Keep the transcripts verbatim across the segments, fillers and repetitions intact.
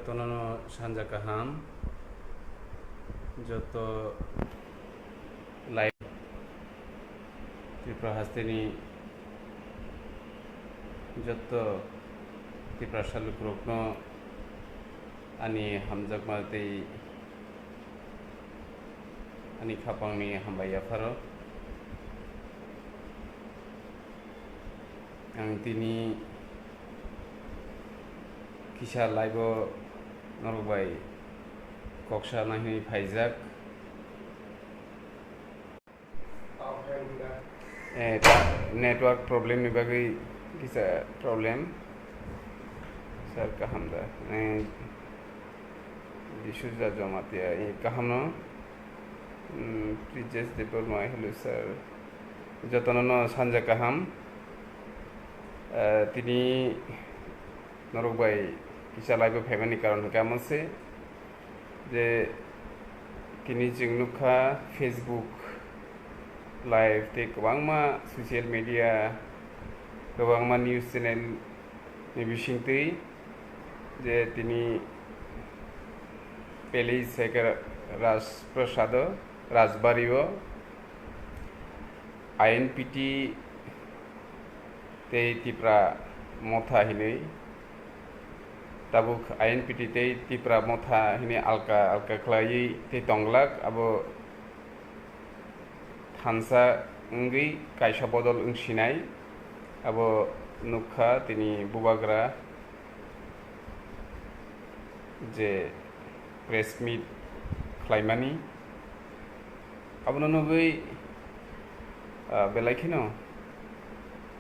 Jotono sanja kaham, joto lai Tripura hasteni joto Tiprasa lukurokno ani hamjakma tei ani khapangni hambai yapharo. Ang tini kisa live o norok bai kok sana hinwi phaijak. Eh, ta-, network problem ni bagwi kisa problem. Sir, kaham da? Eh, Disuja Jamatia, eh, kaham no? Hmm, Prijesh Debbarma, hello sir. Jotono no sanja kaham. Eh, tini norok bai kisa live o phaimani karon hwnkhe amo se je tini chwng nukha Facebook live tei kwbangma social media, kwbangma news channel ni bisingtwi je tini Pele Sekar Rajprasado Rajbari o I N P T tei Tipra Motha hinwi tabuk I N P T tei Tipra Motha hinwi alka alka khlaiwi tei tonglak, abo thansa wngwi kaisa bodol wngsinai. Abo nukha tini bubagra je press meet khlaimani, abono nugwi, ah, belai kheno,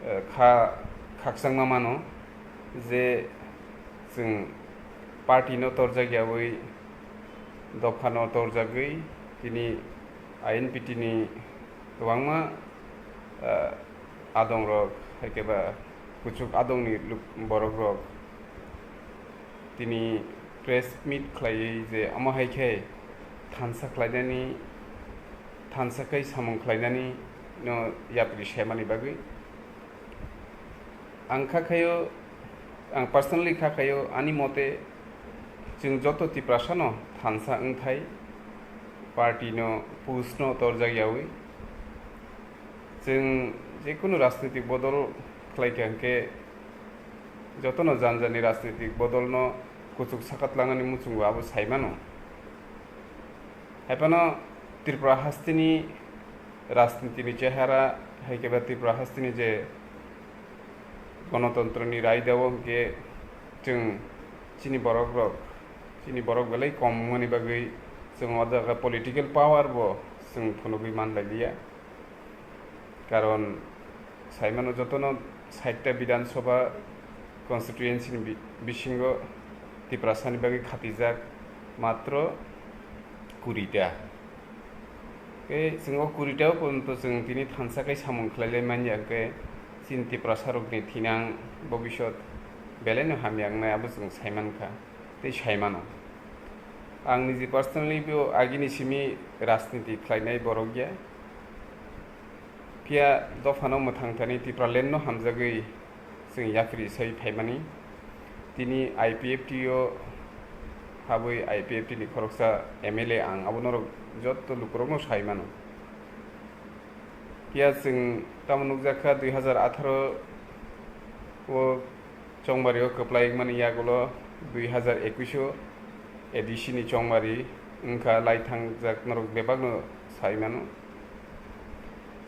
ah, kha-, khakchangma mano je chwng party no torjak yawi, dopha no torjagwi tini I N P T ni kwbangma, ah, adongrok, hai khe ba kuchuk adongni luk-, borokrok tini press meet khlaiwi je omo hai khe thansa khlainani, thansa khai samung khlainani no yapri semani bagwi. Ang kha khayo, ang personally kha khayo, ani mote chwng joto Tiprasa no thansa wngthai, party no, post no torjak yawi. Chwng jekunu rajnitik bodol khlai kha hwnkhe jotono jani jani rajnitik bodolno kuchuk saka twlangnani muchungo abo sai mano. Haiphano Tripura hasteni rajnitini chehara hai khe ba Tripura hasteni je gonotontroni raida o hwnkhe chwng chini borokrok, chini borok belai kom wngmani bagwi chwng o jaga political power bo chwng phunugwi man lai liya. Karon saimano jotono sait ta Bidhan Sabha constituency ni bi-, bisingo Tiprasani bagwi khatijak matro kuri ta. Tei chwng o kuri ta o porjonto chwng tini thansa khai samung khlai lai man ya, hwnkhe chini Tiprasa rokni thinang bobisot belai no hamya wngnai abo chwng sai man kha. Tei sai mano. Ang niji personally bo agini simi rajniti khlainai borok ya. Phiya dophano mwthang thani Tipraland no hamjagwi chwng yapri sai phaimani. Tini I P F T o habwi I P F T ni khoroksa M L A ang abo norok jotto lukurokno sai mano. Phiya chwng tamo nukjakha dui hazar atharo o Chongmari o kwplai wngmani yagulo dui hazar ekush o A D C ni chongmari wngkha, lai thangjak norok bebakno sai mano.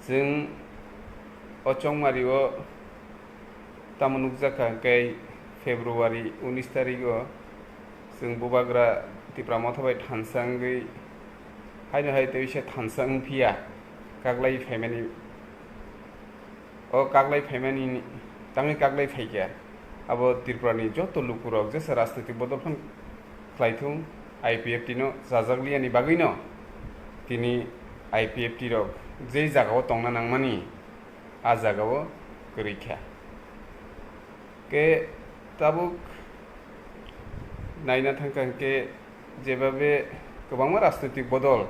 Chwng o chongmari o tamo nukjakha hwnkhe February unis tarik o chwng bubagra Tipra Motha bai thansa wngwi haino hai tei se thansa wngphiya kaklai phaimani. O kaklai phaimani tangwi kaklai phaikha, abo Tripurani joto lukurok jesa rajnitik bodol phano khlaithung, I P F T no chajakliyani bagwino tini I P F T rok je jagao tongna nangmani, a jagao kwrwi kha. Ke tabuk naina thangkha hwnkhe jebabe kwbangma rajnitik bodol,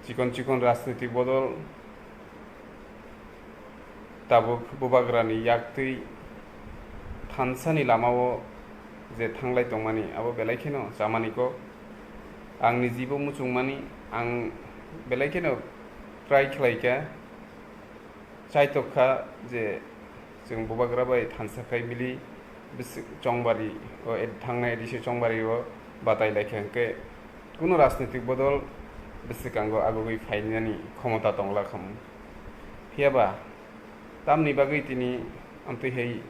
chikon chikon rajnitik bodol tabuk bubagrani yaktwi thansani lamao je thanglai tongmani, abo belai kheno chamani kok. Ang nijibo muchungmani, ang belai kheno try khlai kha, chaitok kha je chwng bubagra bai thansa khai mili bwswk chongbari o ed-, thangnai edisi chongbari o batai lai kha, hwnkhe kuno rajnitik bodol bwswkango agugwi phainani khomota tongla khamu. Phiyaba tamni bagwi tini amtwi hai,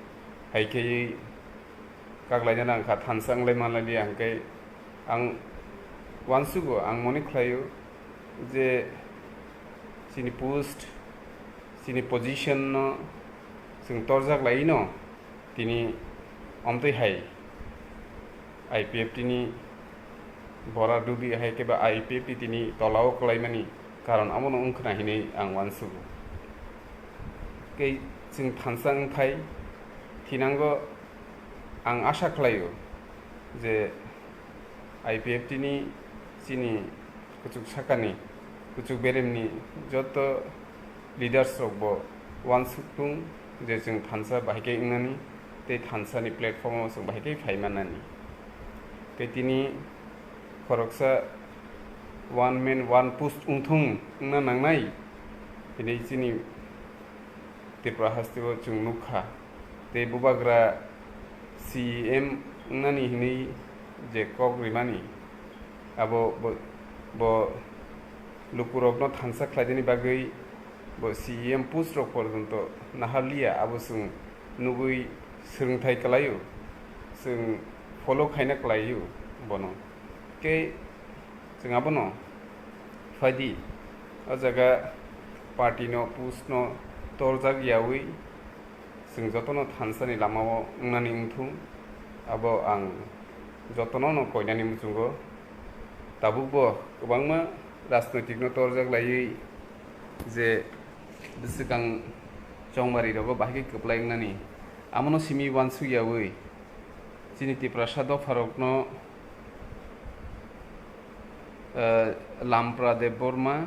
hai khaiwi kaklaina nang kha, thansa wnglai manlai liya, hwnkhe ang uansugo, ang mone khlaio je chini post, chini position no chwng torjak lai no tini omtwi hai I P F T ni bora dubi hai khe ba I P F T tini tola o kwlaimani karon amo no wngkhna hinwi ang uansugo. Tei chwng thansa wngthai thinango ang asa khlaio je I P F T ni chini kuchuk sakani, kuchuk beremni joto leaders rok bo uansuk tung je chwng thansa bahai khe wngnani tei thansa ni platform o chwng bahai khe phai mannani. Tei tini khoroksa one man one post wngthung wngna nangnai hinwi chini Tripura haste o chwng nukha. Tei bubagra C E M wngnani hinwi je kok rimani, abo bo, bo lukurokno thansa khlaidani bagwi bo C E M post rok porjonto naharliya, abo chwng nugwi swrwngthai kwlaio, chwng follow khaina kwlaio bono. Tei chwng abono phaidi, o jaga party no post no torjak yaui chwng jotono thansa ni lama o wngnani wngthung, abo ang jotono no koinani muchungo. Tabuk bo kwbangma rajnoitik no torjak laiwi je bwswkang chongmari rogo bahai khe kwplai wngnani, amono simi uansuk yaui chini Tiprasa dopha rok no, eh, Lampra Debbarma,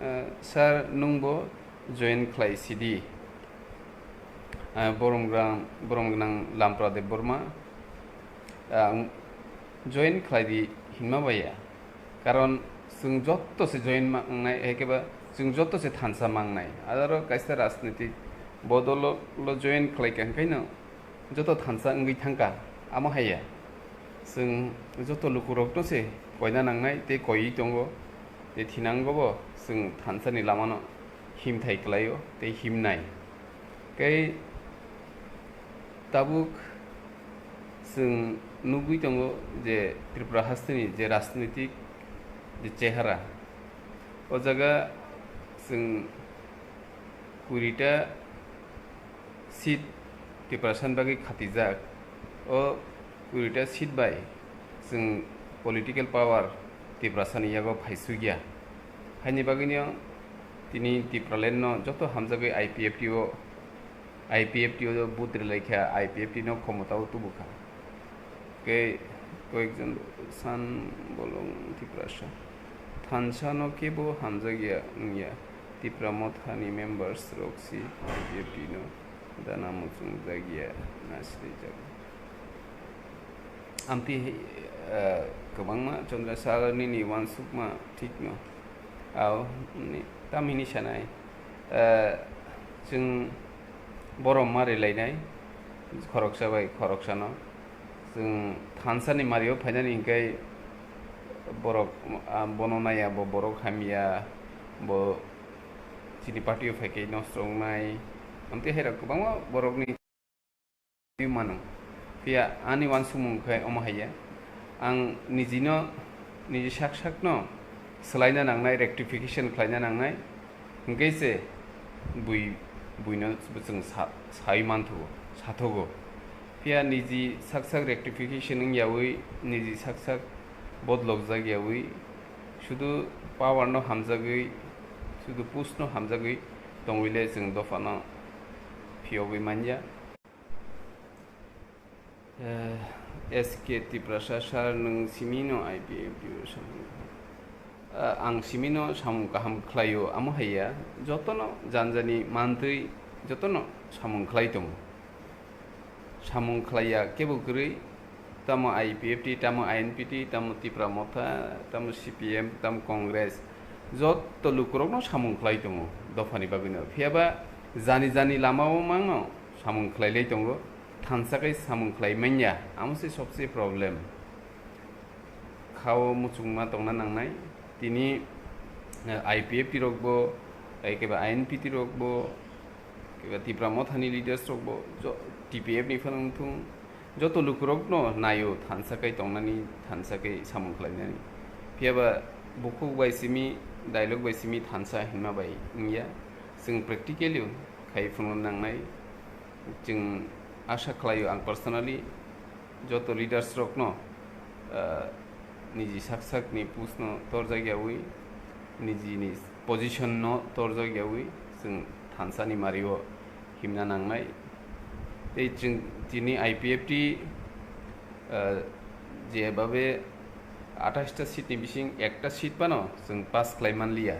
eh, sir, nwngbo join khlai sidi. Eh, borom gwnang, borom gwnang Lampra Debbarma, eh, ang join khlai di hinma baya. Karon chwng joto se join mangnai, hai khe ba chwng joto se thansa mangnai. Aro kaisa rajnitik bodolo lo join khlai kha, hwnkhe no joto thansa wngwi thangkha, amo hai ya. Chwng joto lukurokno se koina nangnai tei koiwi tongo. Tei thinango bo chwng thansani lamano himthai kwlaio tei himnai. Tei tabuk chwng nugwi tongo je Tripura hasteni je rajnitik je chehara, o jaga chwng kurita seat Tiprasani bagwi khatijak. O kurita seat bai chwng political power Tiprasani yago phaisukya. Haini bagwino tini Tipraland no joto hamjagwi I P F T o, I P F T o vote rwlaikha, I P F T no khomota o tubukha. Kei koyekjon san bolong Tiprasa thansa no kebo hamjakya wngya. Tipra Motha ni members rok si I P F T no dana muchungjakya na srijak. Amtwi, eh, kwbangma Chandra Sir nini uansukma thikno. Ao, ni, tamhini sanai, eh, chwng borom ma rilainai, khoroksa bai khoroksano. Chwng thansani mario phainani hinkhe borok, ah, bono naiya, bo borok hamya, bo chini party o phaikhe nosto wngnai. Amtwi hairok kwbangma borokni mano. Phiya ani uansukmung khe omo hai ya. Ang nijino, niji sak sakno swlaina nangnai, rectification khlaina nangnai. Hinkhe se bui, buino chwng sa-, sai manthogo, sathogo. Phiya niji sak sak rectification wngyaui, niji sak sak bodolokjak yaui, sudu power no hamjagwi, sudu post no hamjagwi tongwile chwng dophano phiyogwi manya. Eh, S K Tiprasa sir, nwng simi no I P F T o samung? Eh, ang simi no samung kaham khlaio, amo hai ya, jotono janjani mantwi jotono samung khlai tongo. Samung khlai ya kebo kwrwi, tamo I P F T, tamo I N P T, tamo Tipra Motha, tamo C P M, tamo Congress, joto lukurokno samung khlai tongo dophani bagwino. Phiyaba jani jani lamao mangno samung khlailai tongo, thansa khe samung khlai manya, amo se sobse problem. Khao muchungma tongna nangnai. Tini, eh, I P F T rokbo, eh, keba I N P T rokbo, keba Tipra Mothani leaders rokbo, jo-, T P F ni phano wngthung, joto lukurokno naio thansa kai tongnani, thansa kai samung khlainani. Phiyaba bukhuk bai simi, dialogue bai simi thansa hinma bai wngya. Chwng practically khai phunukna nangnai. Chwng asha khlaio ang personally joto leaders rokno, ah, niji sak sakni post no torjak yawi, nijini position no torjak yawi chwng thansani mario himna nangnai. Tei chwng tini I P F T, ah, jebabe athais ta seat ni bising ekta seat phano chwng pass khlai manliya.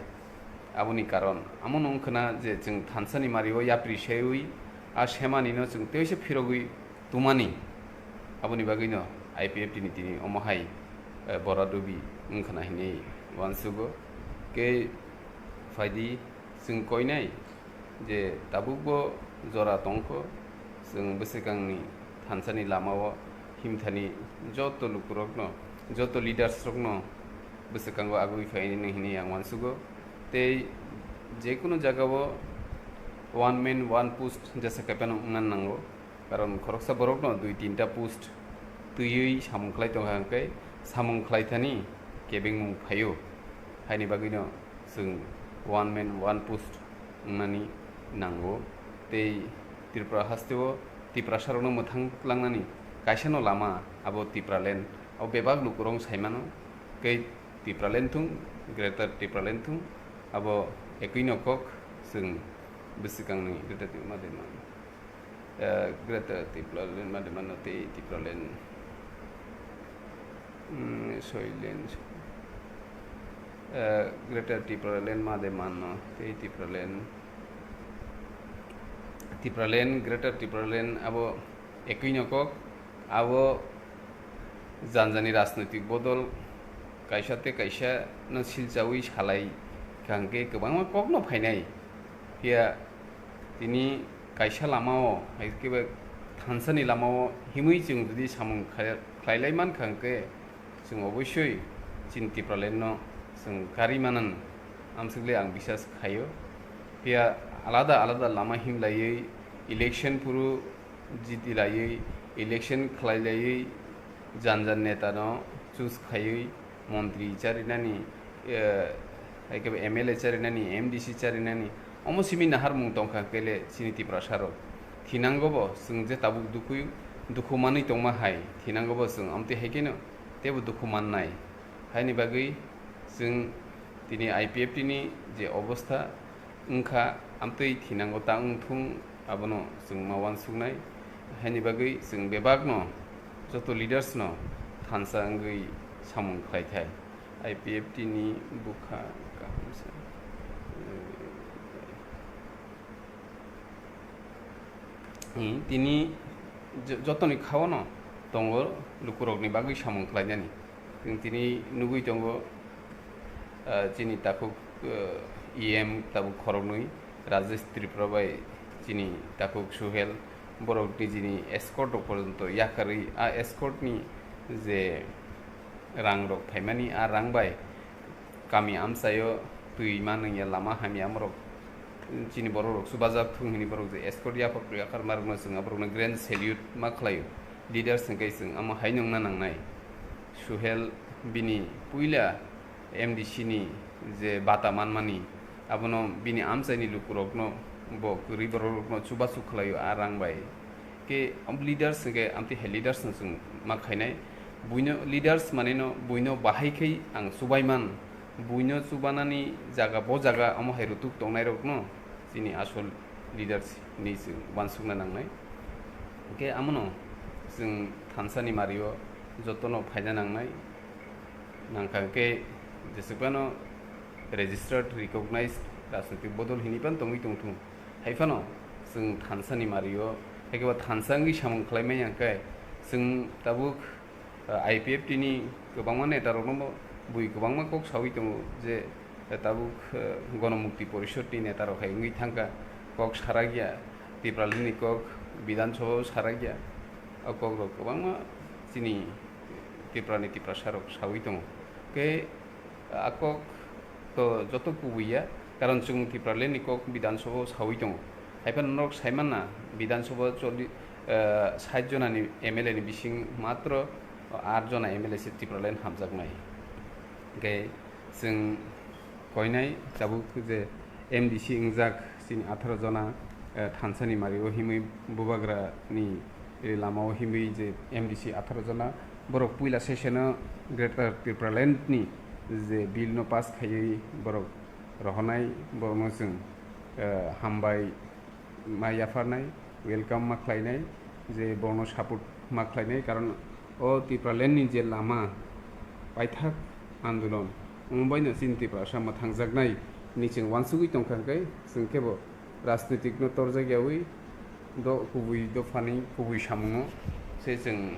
Aboni karon amo wngkhwna je chwng thansani mario yapri seiwi a semanino chwng teisa phirogwi tumani. Aboni bagwino I P F T ni tini omo hai, eh, bora dubi wngkhwna hinwi uansugo. Khe phaidi chwng koinai je tabukbo jora tongkho, chwng bwswkangni thansani lamao himthani joto lukurokno, joto leaders rokno bwswkango agwi phainani hinwi ang uansugo. Tei jekunu jagao one man one post jesa kaipano wngna nango. Karon khoroksa borokno dui tinta post twiwi samung khlai tongkha hwnkhe samung khlaithani kebengmung phaio. Haini bagwino chwng one man one post wngnani nango. Tei Tripura hasteo Tiprasarokno mwthang langnani kaisano lama abo Tipraland. Abo bebak lukurok saimano. Tei Tipraland thung, Greater Tipraland thung, abo ekwino kok chwng bwswkangni Greater Tipraland ma de mano. Eh, Greater Tipraland ma de mano tei Tipraland, mm, Soiland, eh, Greater Tipraland ma de mano tei Tipraland, Tipraland, Greater Tipraland abo ekwino kok, abo janjani rajnoitik bodol kaisa tei kaisa no silchawi salai kha hwnkhe kwbangma kokno phainai. Phiya tini kaisa lamao, hai khe ba thansani lamao himwi chwng jodi samung khlai-, khlailai man kha hwnkhe, chwng oboisoi chini Tipraland no chwng karwi manan amswkle ang bisas khaio. Phiya alada alada lama himlaiwi election phuru jitilaiwi, election khlailaiwi, jan jan neta no choose khaiwi, montri charinani, eh, hai khe M L A charinani, M D C charinani, omo simi naharmung tongkha kele chini Tiprasa rok. Thinango bo chwng je tabuk dukhu, dukhu manwi tongma hai, thinango bo chwng amtwi hai kheno teibo dukhu mannai. Haini bagwi chwng tini I P F T ni je obostha wngkha, amtwi thinango ta wngthung, abono chwng ma uansuknai. Haini bagwi chwng bebakno, joto leaders no thansa wngwi samung khlai thai. I P F T ni bwkha kaham se. Hmm, tini jo-, jotoni khao no tongo lukurokni bagwi samung khlainani. Chwng tini nugwi tongo, ah, chini takhuk, ah, E M tabuk khoroknwi, Rajesh Tripura bai chini takhuk Suhel, borok nijini escort rok porjonto yakarwi, a escort ni je rang rok phaimani, a rang bai kami amchaio twi manwngya, lama hamya, amorok chini borok rok chubajak thung hini borok je escort yaphak yakar marokno chwng aborokno grand salute ma khlaio. Leaders hwnkhe chwng amo hai nungna nangnai. Suhel bini puila M D C ni je bata manmani, abono bini amchaini lukurokno bo kwrwi bororokno chubachu khlaio a rang bai. Khe leaders hwnkhe amtwi hai leaders no chwng ma khainai. Buino leaders manino buino bahai khai ang chubai man. Buino chubanani jaga bo jaga omo hai rutuk tongnairokno chini asol leaders hinwi chwng uansukna nangnai. Hwnkhe amono chwng thansani mario jotono phaina nangnai. Nangkha hwnkhe jeswkphano registered, recognized rajnoitik bodol hinwi phano tongwi tongthung. Hai phano chwng thansani mario, hai khe bo thansa wngwi samung khlai manya hwnkhe chwng tabuk I P F T ni kwbangma netarokno bo bui kwbangma kok saui tongo je, eh, tabuk, eh, Gonomukti Porishod ni netarok hai wngwi thangkha, kok sarakya, Tipraland ni kok Bidhan Sabha o sarakya, o kokrok kwbangma chini Tripura ni Tiprasa rok saui tongo. Khe a kok to joto kubui ya, karon chwng Tipraland ni kok Bidhan Sabha o saui tongo. Haiphano norok saimanna Bidhan Sabha o choli-, eh, sait jona ni M L A ni bising matro aat jona M L A se Tipraland hamjaknai. Hingkhe chwng koinai tabuk je M D C wngjak chini atharo jona, eh, thansa ni mari o himwi bubagra ni, eh, lama o himwi je M D C atharo jona borok puila session o Greater Tipraland ni je bill no pass khaiwi borok rohornai, borokno chwng, eh, hambai ma yapharnai, welcome ma khlainai, je borokno support ma khlainai, karon o Tipraland ni je lama paithak andolon, omo baino chini Tiprasa mwthangjaknai ni chwng uansugwi tongkha, hwnkhe chwng kebo rajnitik no torjak yaui do kubui dophani kubui samungo se chwng,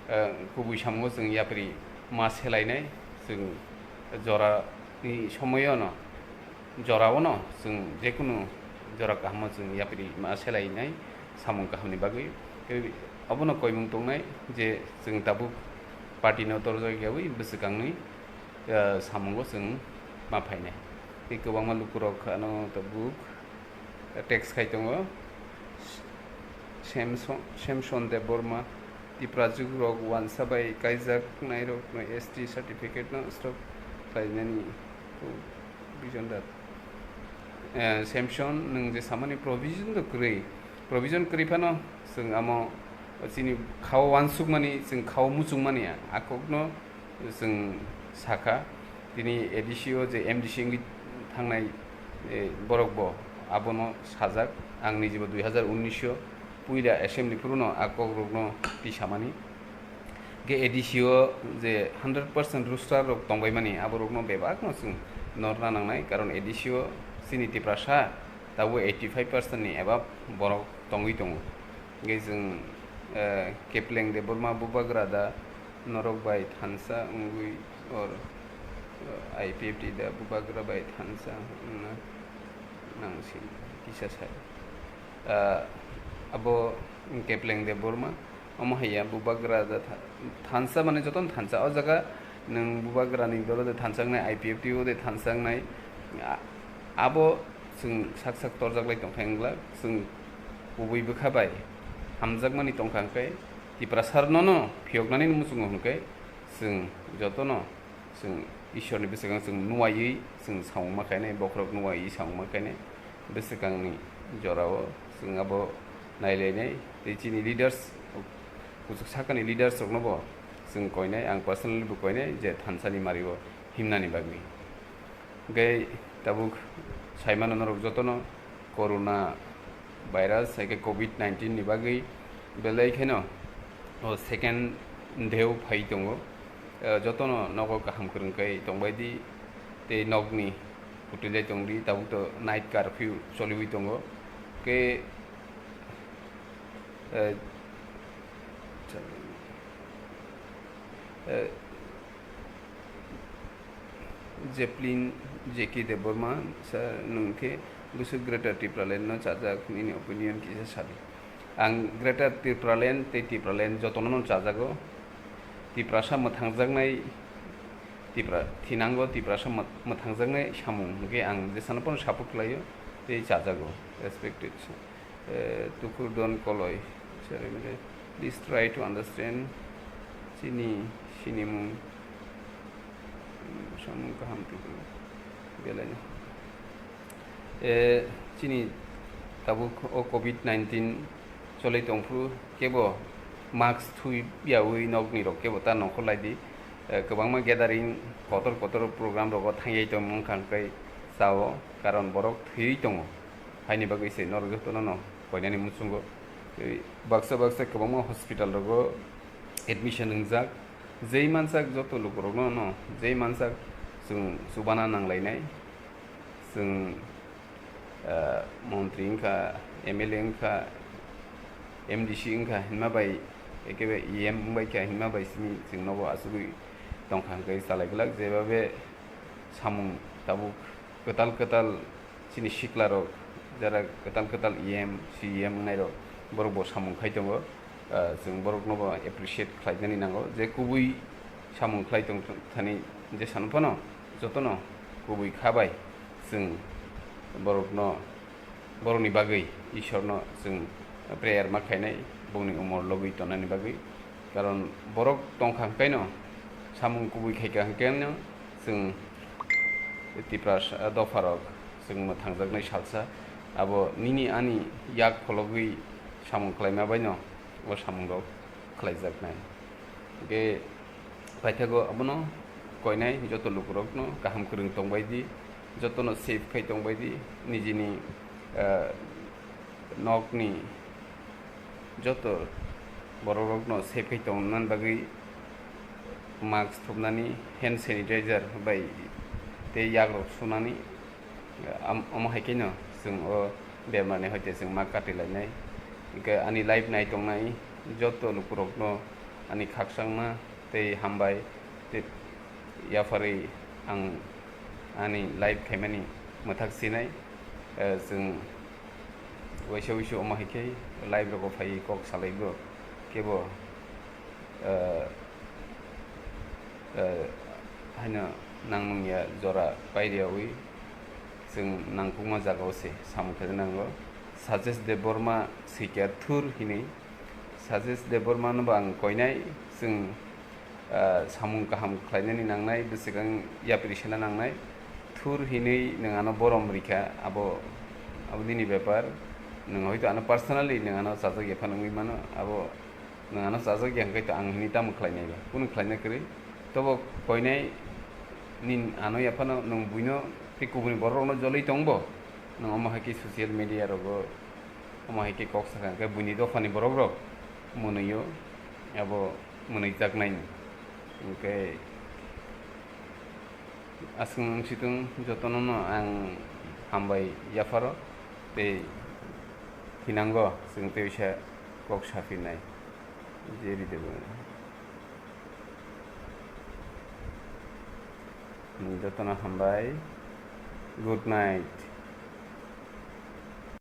eh, kubui samungo chwng yapri ma selainai, chwng jora ni somoyo no, jora o no chwng jekunu jora kaham o chwng yapri ma selainai samung kaham ni bagwi. Tei obono koimung tongnai je chwng tabuk party no torjak yaui bwswkangni, eh, samungo chwng ma phainai. Tei kwbangma lukurok ano tabuk tax khai tongo. Samson, Samson Debbarma, Tiprajwk rok uansa bai kaijak nairok no S T certificate no stop khlainani provision dat. Eh, Samson, nwng je samani provision do kwrwi, provision kwrwi phano chwng amo chini khao uansukmani, chwng khao muchungmani a kokno chwng sakha, tini A D C o je M D C wngwi thangnai, eh, borok bo abono sajak. Ang nijibo dui hazar unnish o puila assembly phuru no a kokrokno tisamani. Khe A D C o je hundred percent roster rok tongbaimani, aborokno bebakno chwng norna nangnai, karon A D C o chini Tiprasa tabuk eighty five percent ni above borok tongwi tongo. Hingke chwng, eh, Kepleng Debbarma bubagra da norok bai thansa wngwi or, eh, I P F T da bubagra bai thansa wngna nangsi kisa sai. Eh, abo Kepleng Debbarma, omo hai ya bubagra da tha-, thansa mane jotono thansa. O jaga nwng bubagrani dolo de thansa wngnai, I P F T o de thansa wngnai, a-, abo chwng sak sak torjak lai tongkha wngla, chwng kubui bwkha bai hamjakmani tongkha, hwnkhe Tiprasa rokno no phiyoknani muchungo hwnkhe chwng jotono chwng Ishwarni bwskango chwng nuwaiwi chwng samung ma khainai, bokhorok nuwaiwi samung ma khainai, bwswkangni jorao chwng abo nailainai tei chini leaders, kuchuk sakani leaders rokno bo chwng koinai, ang personally bo koinai je thansani mario himnani bagwi. Hwnkhe tabuk saimano norok jotono corona virus hai khe covid nineteen ni bagwi belai kheno o second dheu phai tongo. Eh, jotono nogo kaham kwrwng khe tongbai di tei nokni kwtwilai tong di, tabuk to night curfew choliwi tongo. Khe, eh, eh, Jeplin J K Debbarma, sir, nwng khe bwswk Greater Tipraland no chajak, nini opinion kisa sadi. Ang Greater Tipraland tei Tipraland jotono no chajago. Tiprasa mwthangjaknai, Tipra-, thinango Tiprasa mwth-, mwthangjaknai samung hwnkhe ang jesano phano support khlaio tei chajago, respected. Eh, Tukurdon Koloi, sorry, mane, please try to understand chini sinimung, samung kaham tubu belai no. Eh, chini tabuk o covid nineteen cholwi tongphuru kebo mask thwi yaui nokni rok kebo ta nongkhor lai di. Eh, kwbangma gathering kotor kotor program rogo thangyai tongmung kha hwnkhe chao, karon borok thwiwi tongo. Haini bagwi se norok jotono no koinani muchungo. Tei baksa baksa kwbangma hospital rogo admission wngjak. Jei mansak joto lukurokno no, jei mansak chwng chubana nanglainai. Chwng, ah, montri wngkha, M L A wngkha, M D C wngkha hinma bai Ekebe E M wngbai kha hinma bai simi chwng nobo asugwi tongkha hwnkhe chalai glak, jebabe samung tabuk kwtal kwtal chini siklarok, jara kwtal kwtal E M, C E M wngnairok, borok bo samung khai tongo. Ah, chwng borokno bo appreciate khlainani nango, je kubui samung khlai tong thani je sano phano jotono kubui kha bai chwng borokno, borokni bagwi Ishorno chwng prayer ma khainai, bongni umor logwi tonnani bagwi. Karon borok tongkha hwnkhaino, samung kubui khaikha hwnkhaino chwng Tiprasa dopharok chwng mwthangjaknai salsa. Abo nini ani yak phologwi samung khlaima baino o samungrok khlaijaknai. Hwnkhe paithago abono koinai joto lukurokno kaham kwrwng tongbai di, jotono safe khai tongbai di, nijini, ah, nokni joto borokrokno safe khai tongna bagwi mask thupnani, hand sanitizer bai tei yakrok sunani, am-, omo hai kheno chwng o bemarni hoite chwng ma kati lainai. Hwnkhe ani live nai tongnai joto lukurokno ani khakchangma tei hambai tei yapharwi ang ani live khaimani mwthak sinai. Eh, chwng waisa wuisu omo hai khe live rogo phaiwi kok salaigo kebo, eh, eh, haino nangmung ya jora pairiyawi chwng nangkukma jagao se samung khe nango. Sajesh Debbarma swikya thur hinwi. Sajesh Debbarma no bo ang koinai, chwng, ah, samung kaham khlainani nangnai, bwswkang yapri sena nangnai. Thur hinwi nwng ano borom rikha, abo, abo nini bepar. Nwng hoito ano personally nwng ano chajak ya phano wngwi mano, abo nwng ano chajak ya hwnkhe to ang hinwi tamo khlainai ba? Kunu khlaina kwrwi. Tobo koinai nin ano ya phano nwng buino tei kubuni borok rokno joloi tongbo. Nwng omo hai khe social media rogo omo hai khe kok sakha hwnkhe buini dophani borok rok mwnwio abo mwnwijaknai. Hwnkhe aswk wng situng jotono no ang hambai yapharo tei thinango chwng tei uaisa kok saphinai je video. Jotono hambai. Good night.